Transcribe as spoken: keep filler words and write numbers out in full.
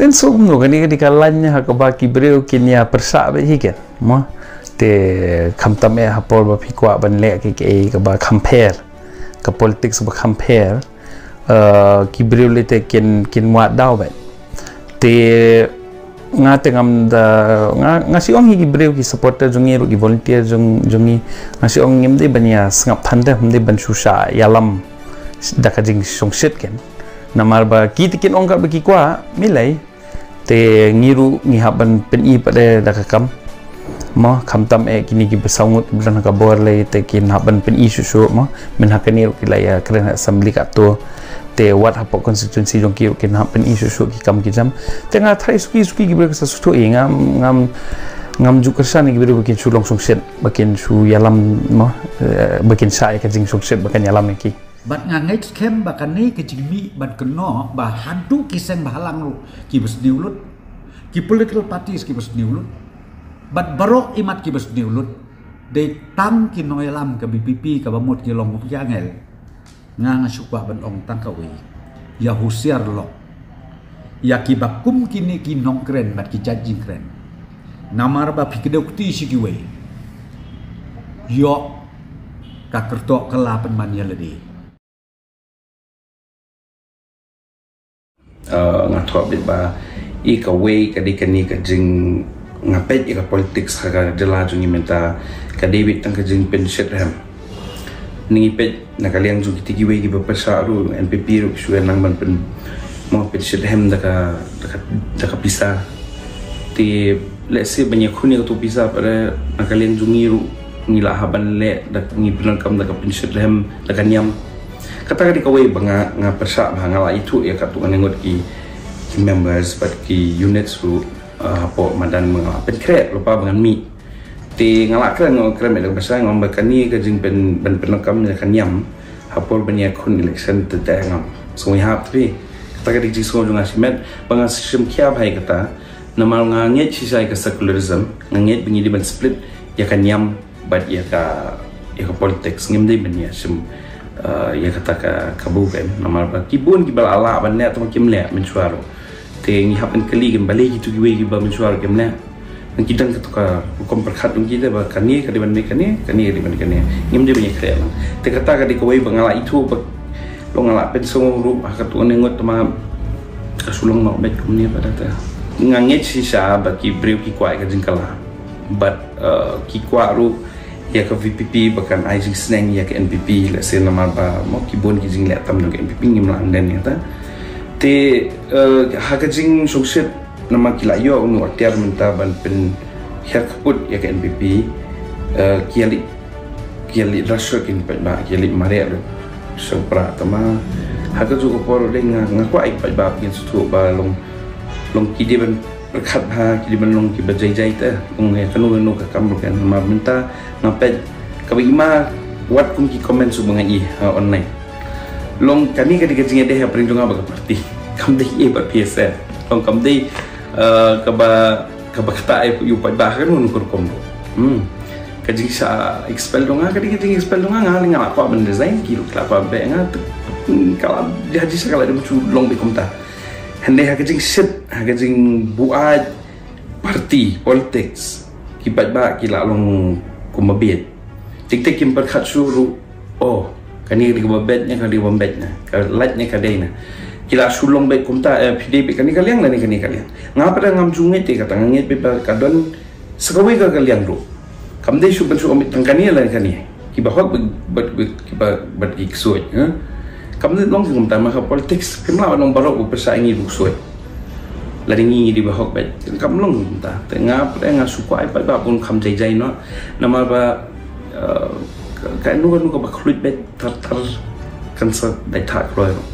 Te sngewbha kane ka dei ka lain ha kaba ki briew kin ïa pyrshah beit hi ken, mo. Te khamtam eh ha por ba phi kwah ban leh kiei kiei kaba kham pher, ka politics ba kham pher, eh, ki briew lei te kin, kin wad daw beit. Te nga te ngam da, nga, nga shu ong hi ki briew ki supporter jong ngi ruh, ki volunteer jong, jong ngi, nga shu ong ngim dei ban ïa sngap than te, ngim dei ban shu shah ïalam da ka jingsngewsih ken. Namar ba ki te kin ong katba ki kwah, mih lei. Te ngi ruh ngi hap ban pyni pat de da ka kam. Mo, khamtam eh kine kiba saw ngut kiba don ha ka bor lei te kin hap ban pyni shuh shuh, mo. Mynta kane ruh ki la ïa kren ha assembly katto. Te wat hapoh constituency jong ki ruh kin hap pyni shuh shuh ki kam ki jam. Te nga tharai suki suki ki briew ki sa sngewthuh ïa nga, ngam, ngam ju kyrshan ïa ki briew ba kin shu long shongshit, ba kin shu ïalam, mo, eh, ba kin shah ïa ka jingsngewsih ba kan ïalam ïa ki. Bad nga ngeit skhem ba kane ka jingmih ban kynnoh ba haduh ki seng bhalang ruh kiba sniew lut, ki political parties kiba sniew lut, bad baroh imat kiba sniew lut, dei tang ki nongïalam ka V P P kaba mut ki long kum ki angel. Nga nga shu kwah ban ong tang kawei, ïa husiar lok ïa kiba kum kine ki nongkren bad ki jait jingkren. Namar ba phi kdew kti sha kiwei, ïoh ka kyrteng ka la pynman ïa lade. Uh, nga thoh beit ba i kawei ka dei kane ka jing, nga peit ïa ka politics ha ka jylla jong ngi mynta ka dei beit tang ka jingpynshitrhem. Ngi peit na ka liang jong kiti kiwei kiba pyrshah ruh, N P P ruh ki shu ïa nang ban pyn, mo, pynshitrhem da ka, da ka, da ka pisa. Te lehse ban ïakhun ïa kato pisa pat na ka liang jong ngi ruh ngi lah hap ban leh da, ngi pyndonkam da ka pynshitrhem, da ka niam. Kata ka dei kawei ba nga, nga pyrshah ba nga lah ithuh ïa katto katne ngut ki, ki members bad ki units ruh, uh, hapoh madan ba nga lah pynkhreh lypa ba ngan mih. Te nga lah kren, nga kren beit da ka pisa, nga ong ba kane ka jingpyn, ban pyndonkam ïa ka niam ha por ban ïakhun election te te ngam sngewthuh te. Kata ka dei ka jingsngew jong nga shimet ba nga shim khia bha ïa kata. Namar nga ngeit shisha ïa ka secularism, nga ngeit ba ngi dei ban split ïa ka niam bad ïa ka, ïa ka politics, ngim dei ban ïa shim, uh, ïa kata ka, ka bun kan. Namar ba ki bun kiba la lah ban leh tang kim leh mynshuwa ruh. Te ngi hap ban kylli kan balei kito kiwei kiba mynshuwa ruh kim leh. Ngi don kato ka rukom pyrkhat jong ngi te ba kane ka dei ban dei kane, kane ka dei ban dei kane. Ngim dei ban ïa khreh lang. Te kata ka dei kawei ba nga lah ithuh ba long nga lah pynsngew ruh ha kato katne ngut te ma ka shu long noh beit kumne pat te. Nga ngeit shisha ba ki briew ki kwah ïa ka jingkylla. Bad, uh, ki kwah ruh ïa ka V P P ba kan ai jingsneng ïa ka N P P, lehse namar ba mo ki bun ki jingleh tam jong ka N P P ngim lah nen ïa ta. Te, eh, ha ka jingsngewsih namar ki la ïoh u nu atiar mynta ban pynhiar kput ïa ka N P P, eh, ki ïa leit, ki ïa leit rush kin paidbah, ki ïa leit mareh ruh sha u Prah. Te ma ha kajuh ka por ruh dei nga, nga kwah ïa ki paidbah ba kin sngewthuh ba long, long ki dei ban pyrkhat bha, ki dei ban long kiba jai jai te. Ong ïa kano kano ka kam ruh kan, namar mynta nga peit kaba i ma wat kum ki comment shu ba nga i ha online. Long kane ka dei ka jingïadei hapdeng jong nga bad ka party. Kam dei ei bad P S F. Long kam dei, eh, kaba, kaba kata ai ïa u paidbah kano kano ka rukom ruh. Hmm. Ka jingshah expel jong nga, ka dei ka jingexpel jong nga, nga, nga la kwah ban resign, ki ruh ki la kwah beh nga te, hmm, ka la, ïa, ha jingshisha ka la dei ban shu long beit kumta. Hynrei ha ka jingshit, ha ka jingbuaid party politics, ki paidbah ki la long kumba bieit. Tik tik kim pyrkhat shuh ruh, oh, kane ka dei kaba beit ne, ka dei kaba beit ne, ka lait ne, ka dei ne. Ki la shu long beit kumta, eh, phi dei beit kane ka liang lane kane ka liang. Nga pat ngam ju ngeit te kata, nga ngeit beit ba ka don sa kawei ka, ka liang ruh. Kam dei shu ban shu ong beit tang kane lane kane. Kiba hok bad, bad, bad, kiba, bad ki ksuid, ha? Kam dei long kumta, ma ha politics phim lah ban ong baroh ba pyrshah ïa ngi ruh ksuid. Lane ngi, ngi dei ba hok beit. Kam long kumta. Te nga pat nga shu kwah ïa paidbah ban kham jai jai noh. Namar ba, eh, ka, kano kano kaba khluit beit tar tar kan sa dei thah kloi ruh.